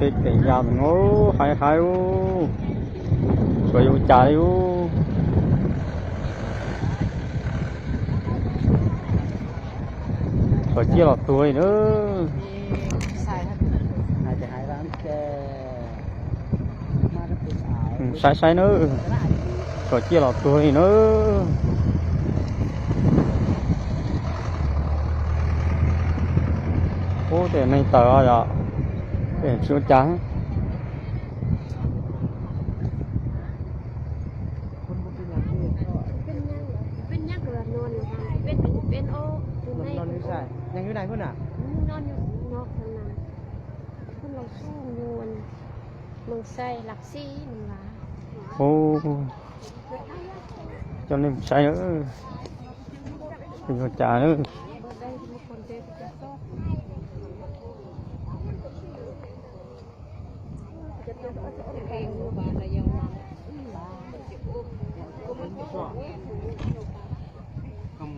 Kev ya mus no, haib haib ub, tsuas yuav ua cas li ub. Tsuas ciaj los tuag li na. Saib saib na, tsuas ciaj los tuag li na. Ub, tej neeg tawm yom, tej tsis ua cas. Ub, coj nej mus saib na, tsis ua cas na. Koj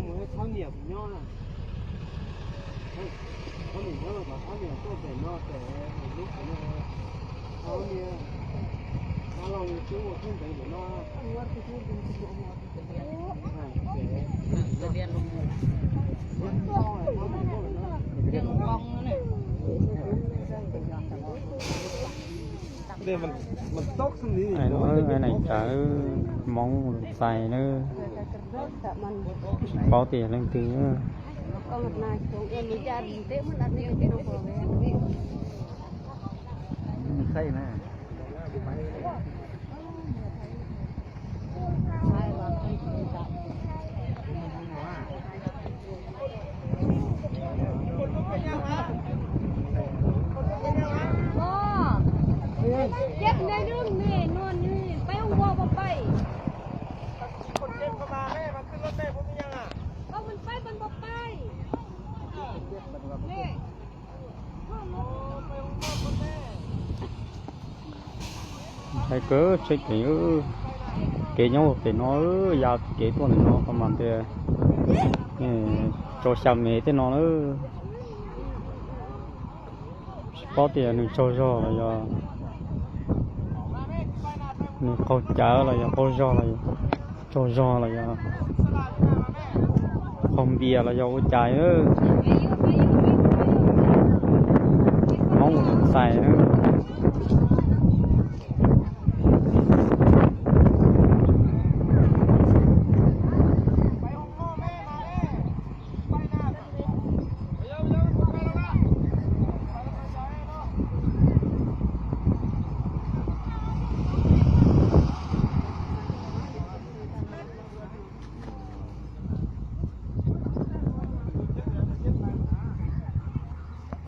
mus thab niam kuv nyob na. Thab niam nyob los thab niam tuaj pem no pem lub qhov no. Thab niam, thab los yus twb ua thawj ntawd pem no. Neej tsa Hmoob Lus Xais na, tsis paub tias leej twg. Hais kawg tsheb kev, kev nyob pem no, ya kev tuaj ntawm no mas tias rau xya mev tej no na. Tsis paub tias nws tsaug zog los yog nws qaug cawv los yog qaug zog los, tsaug zog los yog qaug npias los yog ua cas. Hmoob Lus Xais.